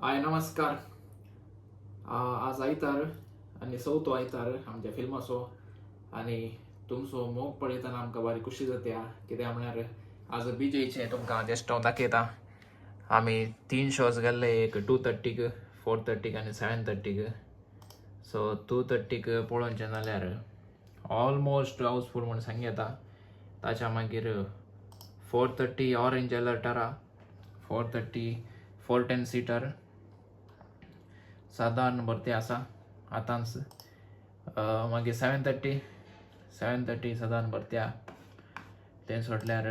हाय नमस्कार. आज आयतार आनी चवथो आयतार आमच्या फिल्माचो आनी तुमचो मोग पळयतना आमकां बारी खुशी जाता. कित्याक म्हळ्यार आज बीजेचें तुमकां जस्ट हांव दाखयता. आमी तीन शोज गेल्ले, एक 2:30क, 4:30क आनी 7:30क. सो 2:30क पळोवचें जाल्यार ऑलमोस्ट हाऊसफूल म्हूण सांग येता. ताच्या मागीर 4:30 ऑरेंज अलर्टार 4:30 410 सिटर सादारण भरती आसा आतांच. मागीर 7:30, 7:30 सादारण भरती आहा. तें सोडल्यार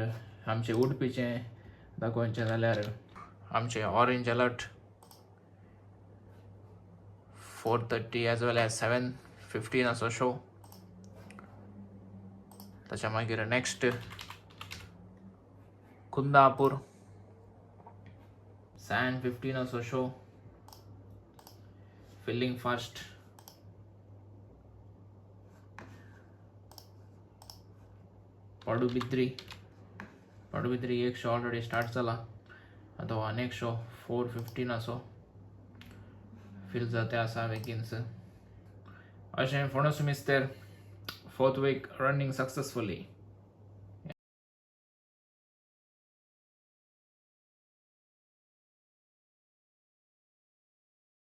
आमचें उडपीचें दाखोवचें जाल्यार आमचें orange alert 4:30 as well as 7:15 असो शो. ताच्या मागीर नेक्स्ट कुंदापूर 7:15 असो शो, फिलिंग फास्ट. पडुबिद्री, पडुबिद्री एक शो ऑलरेडी स्टार्ट जाला. आतां आनी एक शो 4:15 असो फील जाते आसा बेगीनच. अशें फोंडा सुमिस्तेर फोर्थ वीक रनिंग सक्सेसफुली.